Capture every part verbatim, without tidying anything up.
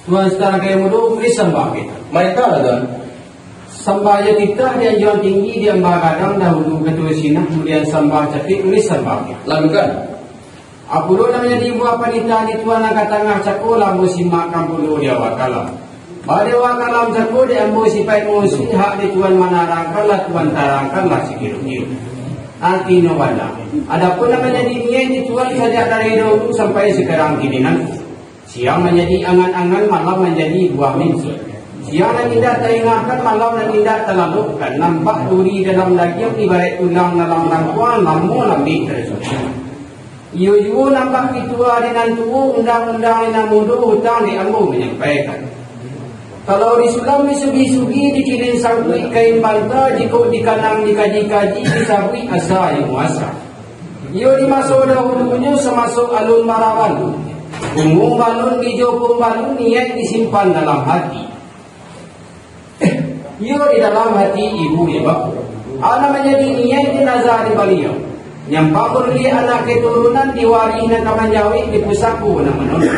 Tuan Sitarakai Mudo, ulih sambah kita. Maita lah, Tuan. Sambah jo titah di anjuang tinggi, diambah gadang dahulu kato sinah, kamudian sambah capik, ulih sambah kita. Lalukan. Apo pulo nan manjadi buah panitahan di Tuan nan ka tangah cako, lah ambo simakkan pulo di awak kalam. Ba di awak kalam cako, dek ambo sipaik mausuik, hak di Tuan manarangkan, lah Tuan tarangkan lah sikiro-kiro. Artinyo bana. Adapun nan manjadi niaik di Tuan sajak dari dahulu sampai sakarang kini nanti. Siang manjadi angan-angan, malam manjadi buah minsuak. Siang nan indak taingahkan, malam nan indak talalokkan, nampak duri dalam dagiang, ibaraik tulang dalam rangkuang, lamo lambek tarisuak. Iyo juo nampak pituah di nan tuo, undang-undang di nan mudo, utang di ambo manyampaikan. Kalau di Sulam disugi-sugi, dikirin sangkuik kain banta, jikok dikanang dikaji-kaji, disabuik asa jo muasa. Iyo di maso dahulunyo samaso alun baraban, bungo balun, ijo pun balun, niaik disimpan dalam hati. Iyo di dalam hati ibu jo bapo. Anak manjadi niaik di nazar di baliau. Nyampang baruliak anak keturunan, di warih nan ka manjawek, di pusako nan manondo.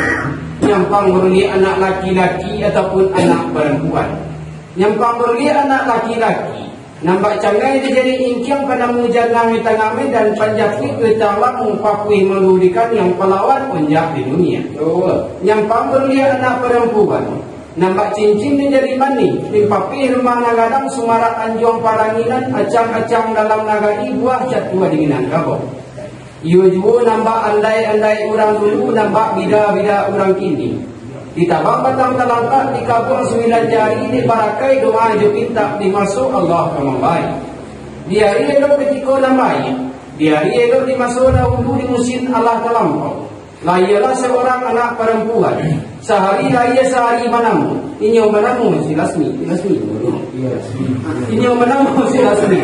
Nyampang baruliak anak laki-laki ataupun anak parampuan. Nyampang baruliak anak laki-laki. Nampak canggai di jari ingkiang, panamu janang di tangah medan, panjapuik di talang, papuih manggudikan, nan palawan onjak di dunia. Nyampang baruliak anak parampuan. Nampak cincin di jari manih, limpapih rumah nan gadang, sumarak anjuang paranginan, acang-acang dalam nagari, buah catua di Minangkabau. Iyo juo nampak andai-andai urang dulu, nampak bida-bida urang kini. Ditabang batang talangkak, dikabuang sambilan jari, dibarakai doa jo pintak, dimaso Allah ka mambari. Di ari elok katiko nan baiak, di ari elok di maso dahulu, di musin alah talampau. Lahialah saurang anak parampuan. Sahari lahia, sahari manamo. Inyo manamo si Lasmi. Lasmi. Inyo manamo si Lasmi.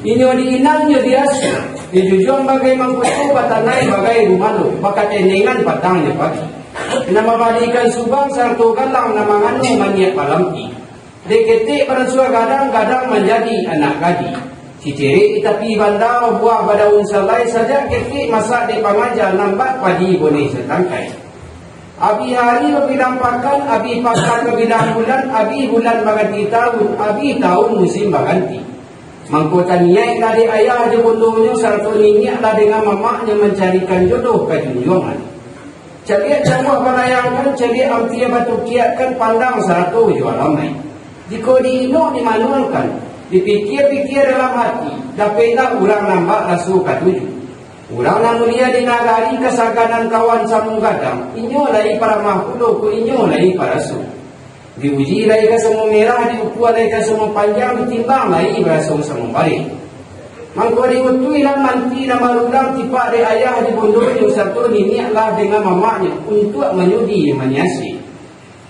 Inyo diinannyo diasuah. Dijujuang bagai mangkuto, batanai bagai gumalo, bakatendengan patang jo pagi. Nan mambalikan subang sarato galang, nan mangano maniak balampi. Dek ketek barasuah gadang, gadang manjadi anak gadih. Cicirek di tapi banda, buah badaun salai, sajak ketek masak dek pangaja, nampak padi boneh satangkai. Abih ari babilang pakan, abih pakan babilang bulan, abih bulan baganti taun, abih taun musim baganti. Mangko taniaiklah dek ayah jo bondonyo, sarato niniaklah dengan mamaknyo mancarikan jodoh ka junjuangan. Caliak jauah balayangkan, caliak ampia batukiakkan, pandang sarato jo alamaik. Jikok diinok dimanuangkan, dipikia-pikia dalam hati, dapeklah urang nan bak raso katuju. Urang nan mulia di nagari, kasaganan kawan samo gadang, inyo lai paramah pulo, ko inyo lai paraso. Diuji lai ka samo merah, diukua lai ka samo panjang, ditimbang lai baraso samo bareh. Mangko diutuihlah manti nan barulang, tipak dek ayah di bondonyo, sarato niniaklah dengan mamaknyo, untuak manyudi maniasi.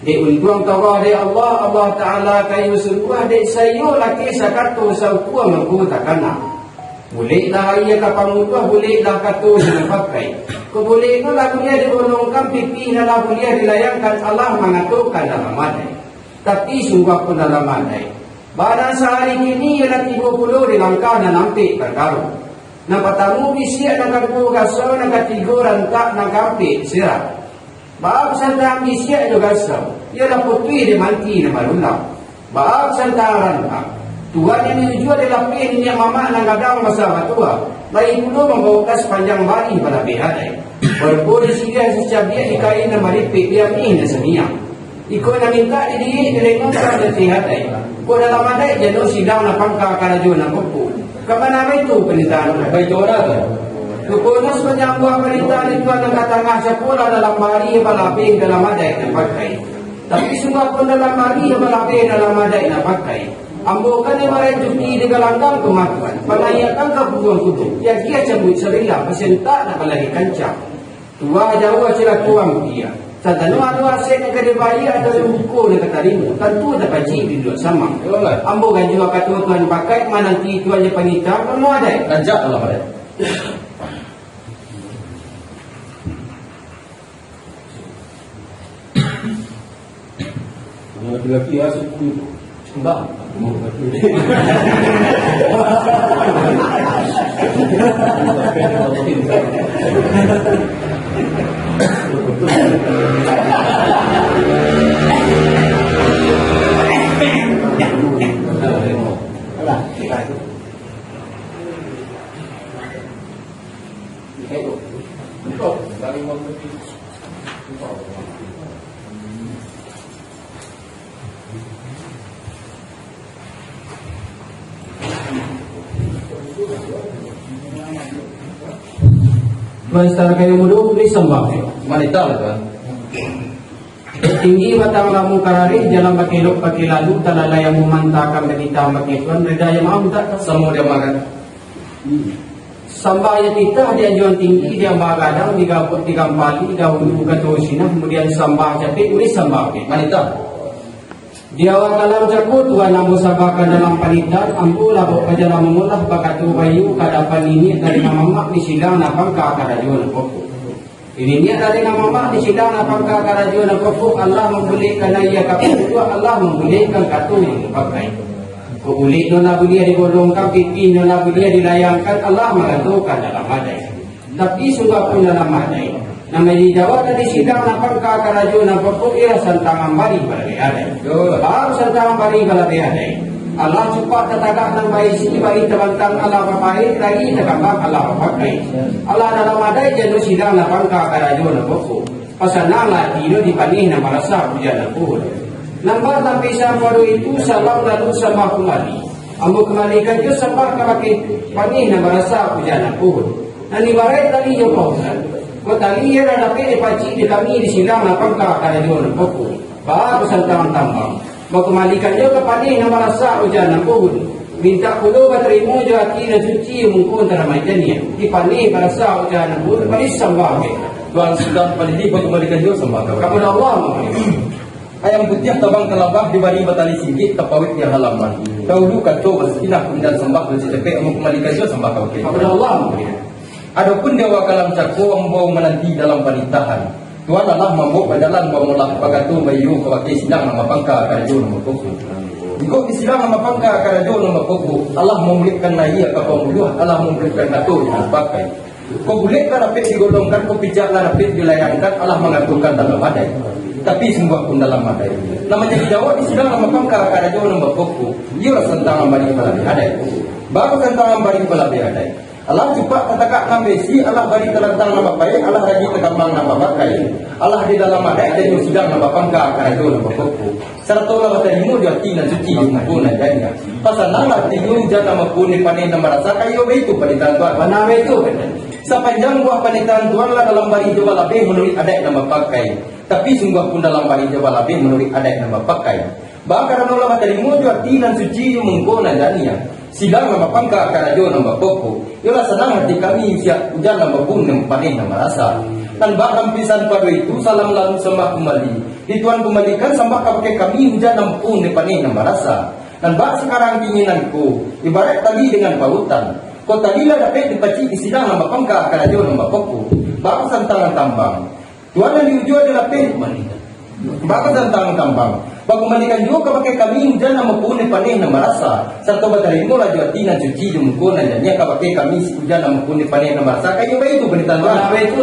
Dek untuang tawah dek Allah, Allah Ta'ala kayo sungguah, dek saiyo lakeh sakato, saukua mangko takana. Buleklah aia ka pamutuah, buleklah kato nan pakai. Kok bulek tu lah buliah digolongkan, pipih nan lah buliah dilayangkan, alah mangatokan dalam adaik. Tapi sungguah pun dalam adaik. Badan sahari kini, iyo lah tibo pulo di langkah nan ampek parkaro. Nan patamu bisiak, nan kaduo gasau, nan katigo rantak, nan kaampek sirak. Baa santang bisiak jo gasau, iyo lah putuih dek manti nan barulang. Baa santang rantak, tuan nan diujua dilapeh niniak mamak nan gadang masa batua, lai pulo mambaokan sapanjang barih balapeh adaik. Barupo disiriah sacabiak di kain nan baripik, diamih nan samiang. Iko nan mintak didirik, dilengokkan jo tih adaik. Kok dalam adaik jano sidang nan pangka, karajo nan pokok. Ka mano baitu panitahan tu? Baitu lah tu. Ruponyo sapanjang buah panitahan itu, nan ka tangah cako lah dalam barih balapeh dalam adaik nan pakai. Tapi sungguah pun dalam barih balapeh dalam adaik nan pakai. Ambo kan ibaraik cuti di galanggang kamajuan, panaiakan ka puguang kudo, diagiah cambuik sarilah, basentak nak balari kancang. Tuah jauah cilako ampia. Satano ado asek nan ka dibayia, ado buko nan ka tarimo, tantu tapacik di duduak samang. Yolah. Ambo ganjua kato Tuan pakai, mananti Tuan jo panitahan, mano adaik? Rancak lah adaik. Laki-laki asuh tu. Enggak. Tuan Sitara Kayu Mudo, bari sambah. Manitah lah, Tuan. Tinggi batang lamu kararih, jalan bakilok pakai lalu, talalai yang mamantakan bagitah bakituan, rida yang maaf tak? Samo dia makan. Sambah yang titah di anjuang tinggi, di ambah gadang, di gabuak, di gampali, dahulu kato sinah, kemudian sambah capek, bari sambah. Manitah. Di awal kalam cako, Tuan ambo sambahkan dalam panitahan, ambo lah bajalan mamulah, bakato baiyo ka adapan niniak dari nan mamak, di sidang nan pangka karajo nan pokok. Di niniak dari nan mamak, di sidang nan pangka karajo nan pokok, alah mambuliahkan aia ka puluah, alah mambuliahkan kato yang dipakai. Kok buliah nan lah buliah digolongkan, pipih nan lah buliah dilayangkan, alah mangatokan dalam adai. Tapi sungguah pun dalam adai. Nan manjadi jawab dari sidang nan pangka karajo nan pokok, iyo santangan bari balabeh adai. Baru santangan bari balabeh adai. Alah cupak tatagak nan baisi, bari tabantang alah bapaik, lagi takambang alah bapakai. Alah dalam adai jan jo sidang nan pangka karajo nan pokok. Pasananglah ati inyo di paneh nan marasa ujan nan puhun. Nan bak lapisan pado itu, salam lalu sambah kumbali. Ambo kumbalikan jo sambah kabake paneh nan marasa ujan nan puhun. Nan ibaraik tali jo pautan. Kok tali iyo lah dapek dipacik di kami di sidang nan pangka karajo nan pokok. Bak basantangan tambang. Bakumbalikan jo ka paneh nan marasa ujan nan puhun. Mintak pulo batarimo jo ati nan suci, mungko nan damai janiah. Di paneh marasa ujan nan puhun, bari sambah. Tuan sudah pandidi, bakumbalikan jo sambah ka. Kapado Allah. Ayam putiah tabang ka labah, dibari batali singgik, tapawik di halaman. Dahulu kato basakinah, kemudian sambah bacepek, ambo kumbalikan jo sambah ka. Kapado Allah. Adopun di awal kalam cako, ambo mananti dalam panitahan. Tuan alah mambaok bajalan bamulah, bakato baiyo kabake sidang nan bapangka karajo nan bapokok. Jikok di sidang nan bapangka karajo nan bapokok, alah mambuliahkan aia ka pambuluah, alah mambuliahkan kato nan dipakai. Kok bulek lah dapek digolongkan, kok pijak lah dapek dilayangkan, alah mangatokan dalam adai. Tapi sungguah pun dalam adai. Nan manjadi jawab di sidang nan bapangka karajo nan bapokok, iyolah santangan bari balabeh adai. Bak santangan bari balabeh adai. Alah cupak tatagak nan baisi, alah bari talantang nan bapaik, alah ragi takambang nan bapakai. Alah di dalam adai jan jo sidang nan bapangka karajo nan bapokok. Sarato lah batarimo jo ati nan suci, di mungko nan janiah. Pasananglah ati inyo ujan nan mampuun di paneh nan marasa, kan iyo baitu panitahan Tuan. Bana baitu. Sapanjang buah panitahan Tuan lah dalam bari jo balabeh manuruik adaik nan bapakai. Tapi sungguah pun dalam bari jo balabeh manuruik adaik nan bapakai. Baa karano lah batarimo jo ati nan suci, di mungko nan janiah. Sidang nan bapangka karajo nan bapokok, iyolah sanang ati kami, siak ujan nan mampuun di paneh nan marasa. Nan bak lapisan pado itu, salam lalu sambah kumbali. Di Tuan kumbalikan sambah kabake kami, ujan nan mampuun di paneh nan marasa. Nan bak sakarang kini nangko, ibaraik tali dengan pautan. Kok tali lah dapek dipacik di sidang nan bapangka karajo nan bapokok. Bak basantangan tambang. Tuan nan di ujuang di lapeh. Bak basantangan tambang. Bakumbalikan juo kabake kami ujan nan mampuun di paneh nan marasa, sarato batarimolah jo ati nan suci, di mungko nan janiah kabake kami ujan nan mampuun di paneh nan marasa, kan iyo baitu panitahan Tuan. Bana baitu.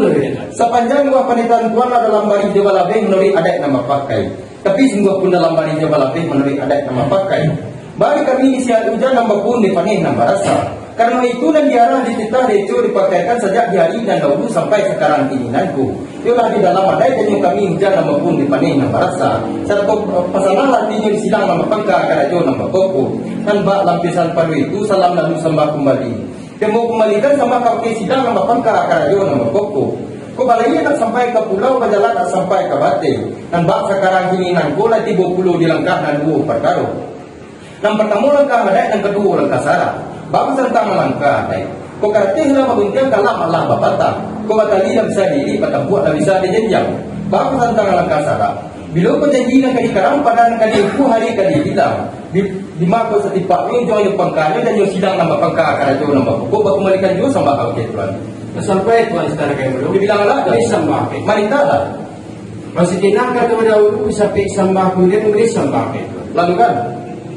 Sapanjang buah panitahan Tuan lah dalam bari jo balabeh manuruik adaik nan bapakai. Tapi sungguah pun dalam bari jo balabeh manuruik adaik nan bapakai. Bari kami di siak ujan nan mampuun di paneh nan marasa. Karano itu nan diarah, dititah, dieco, dipakaikan sajak di ari nan dahulu sampai sakarang kini nangko. Iyolah di dalam adai jan jo kami ujan nan mampuun di paneh nan marasa. Sarato pasananglah ati inyo di sidang nan bapangka karajo nan bapokok. Nan bak lapisan pado itu, salam lalu sambah kumbali. Ambo kumbalikan sambah kabake sidang nan bapangka karajo nan bapokok. Kok balayia nak sampai ka pulau, bajalan nak sampai ka bateh. Nan bak sakarang kini nangko lah tibo pulo di langkah nan duo parkaro. Nan partamo langkah adaik, nan kaduo langkah sara. Bak basantangan langkah adaik. Kok karateh lah baguntiang, kalam alah bapatah. Kok batali lah bisa diirik, batampuak lah bisa dijanjiang. Bak basantangan langkah sara. Bilo ko janji nan ka dikarang, padan nan ka diukuah, hari ka dibilang. Di, di mako satipaknyo, ujuang jo pangkanyo, jan jo sidang nan bapangka karajo nan bapokok, bakumbalikan juo sambah kabake Tuan. Sampai Tuan Sitara Kayu Mudo. Dibilang alah, Tuan. Bari sambah. Marintahlah. Basikinah kato dahulu, sapik sambah kumbalian, bari sambah kabake Tuan. Lalu kan?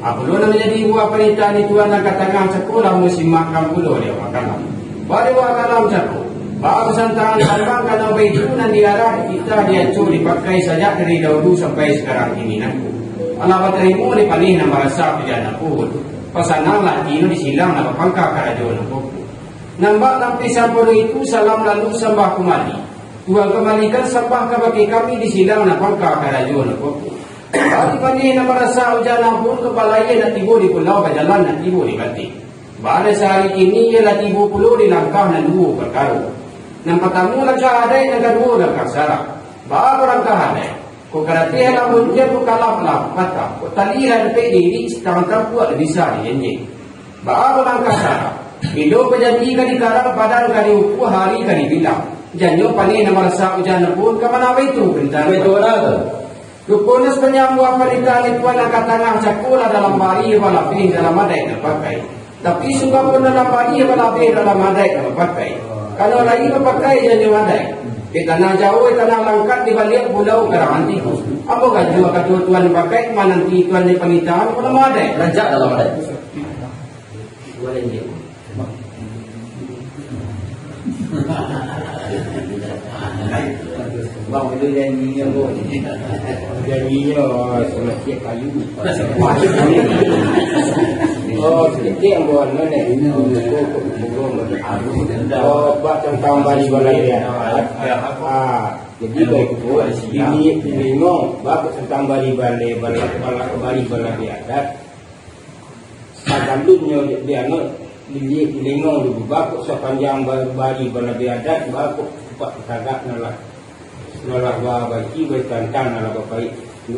Apo nan manjadi buah panitahan di Tuan nan ka tangah cako, lah ambo simakkan pulo di awak kalam. Bak di awak kalam cako. Baa pasantangan kambang ka nan baitu nan diarah, dititah, diaco, dipakai sajak dari dahulu sampai sakarang kini nangko. Alah batarimo di panih nan marasa ujan nan pun. Pasananglah ati nu di silang nan bapangka karajo nan pokok. Nan bak lampeh sampalo itu, salam lalu sambah kumbali. Tuan kambalikan sambah kabake kami di silang nan bapangka karajo nan pokok. Baa di panih nan marasa ujan nan pun, kapalo aia nak tibo di pulau, bajalan nak tibo di bateh. Baa nan sahari kini, iyo lah tibo pulo di langkah nan duo parkaro. Nan partamo langkah adaik, nan kaduo langkah sara. Baa ko langkah adaik? Kok karateh lah buntiang, kok kalam lah patah, kok tali lah dapek diirik, satangah tampuak lah bisa dijenjek. Baa ko langkah sara? Bilo bajanji ka dikarang, padan ka diukua, hari ka dibilang. Jan nyo panih nan marasa ujan nan pun, ka mano baitu pintan. Baitu bana tu. Ruponyo sapanjang buah panitahan itu, nan ka tangah cako lah dalam barih balabeh dalam adaik nan bapakai. Tapi sungguah pun dalam barih balabeh dalam adaik nan bapakai. Kalau lai bapakai jan jo adaik. Di tanah jauah, di tanah langkat, di baliak pulau Karang Antikus. Ambo ganjua kato tuan bapakai, mananti tuan di panitahan malam adaik. Rancak dalam adaik. Bang, itu janjinyo, Bang. Janjinyo, samasiak kayu. Oh, saketek ambo anu ni. Oh, bak tantang bari balabeh adat. Ah, jadi, baik tu, di, di lingong, bak tantang bari balabeh, bala-, bala-, bari balabeh adat. Sabalunnyo di, di anu, diliek di lingong dulu, baa kok sapanjang ba-, bari balabeh adat, baa kok tempat tagak nan lah, nan lah babaiki, batantang nan lah bapaik.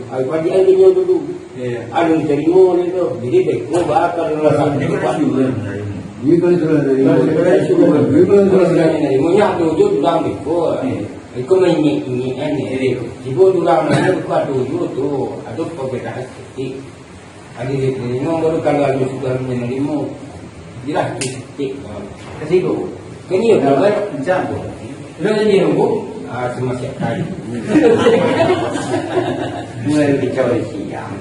Ai, padiak inyo dulu. Iya. Alun tarimo dek tu. Jadi, beko bakal lah. Iya, kan, itu lah dari. Kalau sudah narimo, nyo tujuah urang beko. Iya. Iko mainyek-inyek kan, ya. Iya. Tibo urang lain, beko tujuah tu. Ado pabedaan saketek. Ado di lingong baru, kalau ado sudah manarimo, jelas tu saketek. Kasi tu. Kan iyo, kan? Macam tu. Sudah jadi nunggu? Ah, samasiak kayu. Mulai kicau dari siang.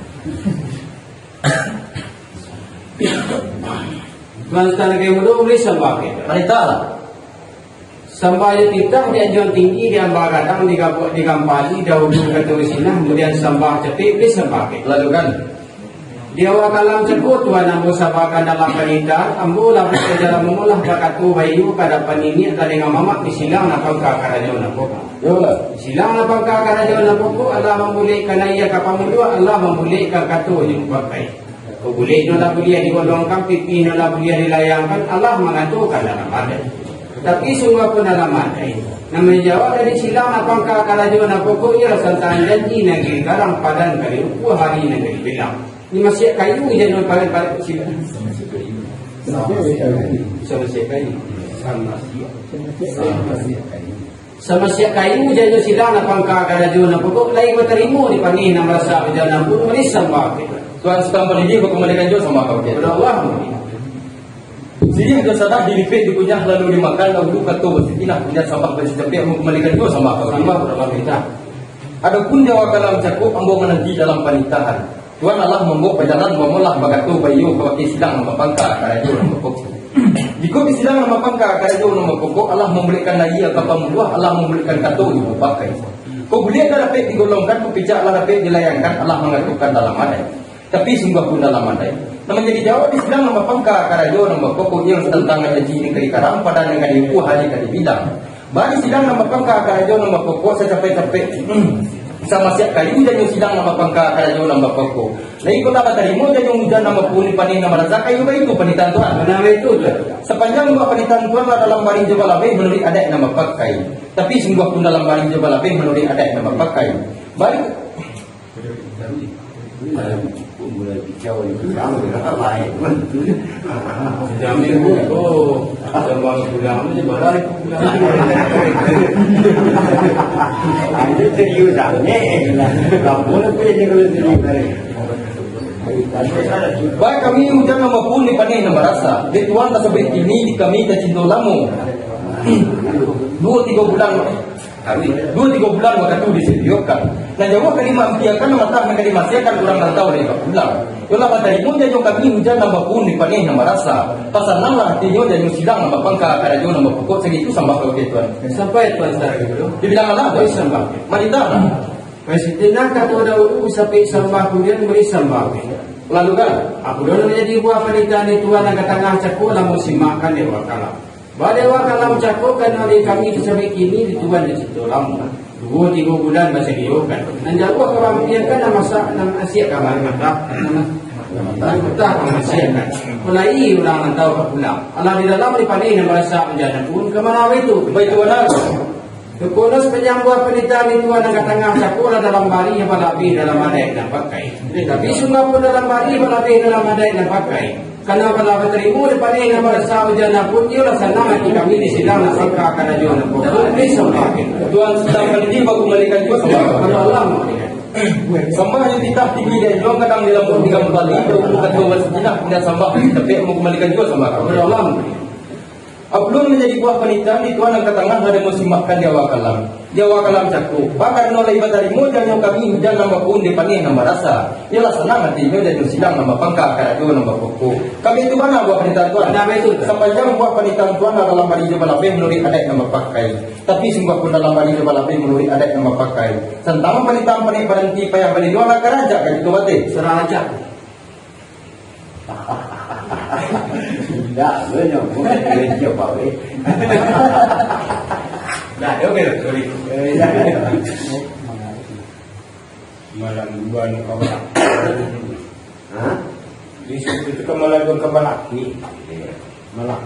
Tuan Sultan Kayu Mudo, bari sambah ka. Panitahan. Sambah jo titah di anjuang tinggi, di amba gadang, di gabuak, di gampali, dahulu kato sinah, kamudian sambah capek, bari sambah ka. Lalu kan? Di awal kalam cako, Tuan, ambo sambahkan dalam panitahan, ambo lah bajalan mamolah bakato baiyo ka adapan niniak talingo mamak di silang nan pangka karajo nan pokok. Yolah. Di silang nan pangka karajo nan pokok, alah mambulekkan aia ka pamuluah, alah mambulekkan kato jo mupakai. Kok bulek nyo lah buliah digolongkan, pipih nyo lah buliah dilayangkan, alah mangatokan dalam adaik. Tapi sungguahpun dalam adaik, nan manjawab dari silang nan pangka karajo nan pokok, iyo lah santangan janji nan ka dikarang, padan ka diukua, hari nan ka dibilang. Samasiak kayu jan nyo padan-padan silang. Samasiak kayu. Samasiak kayu. Samasiak kayu jan nyo silang nan pangka karajo nan pokok, lai batarimo di panih nan marasa ujan nan pun, bari sambah ka. Tuan Sultan Palidi, bakumbalikan juo sambah ka. Pada Allah. Siriah jo sadah dilipek dikunyah lalu dimakan, dahulu kato basipinah, kamudian sambah basicapek, bakumbalikan juo sambah ka. Sambah pada Allah kita. Adopun di awal kalam cako, ambo mananti dalam panitahan. Tuan alah mambaok bajalan mamolah bakato baiyo kabake silang nan bapangka karajo nan bapokok. Jikok di silang nan bapangka karajo nan bapokok alah mambulekkan aia ka pamuluah, alah mambulekkan kato jo mupakai. Kok bulek lah dapek digolongkan, kok picak lah dapek dilayangkan, alah mangatokan dalam adaik. Tapi sungguahpun dalam adaik, nan manjadi jawab di silang nan bapangka karajo nan bapokok, iyo lah santangan janji nan ka dikarang, padan nan ka diukua, hari ka dibilang. Bari silang nan bapangka karajo nan bapokok, sacapek-capek samasiak kayu jan nyo silang nan bapangka karajo nan bapokok. Lai ko lah batarimo jan nyo ujan nan bapun, panih nan marasa kayu, baitu panitahan Tuan. Bana baitu, Tuan. Sapanjang buah panitahan Tuan lah dalam bari jo balabeh manuruik adaik nan bapakai. Tapi sungguahpun dalam bari jo balabeh manuruik adaik nan bapakai. Bari Jamin, oh, sama pulang ni, balik pulang. Ini serius, ah, ni. Tak boleh pun jadi kalau serius, ah. Baik, kami ujan nan bapun di panih nan marasa. Dek Tuan tasabik kini, di kami tacindo lamo. Duo tigo bulan. Kawin. Duo tigo bulan wakatu disadiakan. Nan jauah ka diampiakan, nan matah nan ka dimasiakan, urang rantau lai ka pulang. Yolah batarimo janyo kami, hujan nan bapuun di paneh nan marasa. Pasananlah atinyo janyo silang nan bapangka, karajo nan bapokok, sagitu sambah ka wakil Tuan. Sampai Tuan Sari dulu. Dibilang alah, Tuan. Sambah. Marintahlah. Baisi tenang kato dahulu, sapai sambah kulian bari sambah. Lalu kan? Apo dono jadi buah panitahan di Tuan nan ka tangah cako, lah musimakkan dek awak kalam. Bade awak kalam cako, karano dek kami di sampai kini di Tuan di situ lamo. Duo tigo bulan basadiokan. Nan jauah ka baampiakan, nan masak, nan asiak ka masak. Nan matah ka masiakan. Mulai urang rantau ka pulang. Alah di dalam di paneh nan marasa, hujan nan pun ka mano itu. Baitu bana. Kono sapanjang buah panitahan di Tuan nan ka tangah cako, lah dalam bari nan balabeh dalam adaik nan pakai. Tapi sungguah pun dalam bari balabeh dalam adaik nan pakai. Karano lah batarimo di paneh nan marasa, hujan nan pun, iyolah sanang ati kami di silang nan bapangka, karajo nan bapokok. Tuan sadang pandidi, bakumalikan juo sambah. Alah. Sambah jo titah tinggi dan juang, kadang di lambok tiga kali, dahulu kato basakinah, indak sambah, tapi bakumalikan juo sambah. Alah. Apo nan manjadi buah panitahan di Tuan nan ka tangah, lah dek musimakkan dek awak kalam. Dek awak kalam cako, baa karano lai batarimo janyo kami, hujan nan bapuun di paneh nan marasa. Iyolah sanang atinyo janyo silang nan bapangka, karajo nan bapokok. Kan baitu bana buah panitahan Tuan. Nah, baitu. Sapanjang buah panitahan Tuan lah dalam bari jo balabeh manuruik adaik nan bapakai. Tapi sungguah pun dalam bari jo balabeh manuruik adaik nan bapakai. Tantang panitahan panek baranti payah baliluang, lah ka rancak ka kito bateh. Sarah rancak. Indak, lo nyo, bukan dia siapa, weh. Nah, dia okey, sorry. Eh, ya. Malam dua nu kawan. Hah? Di situ tu kan malam dua kawan ni. Malam.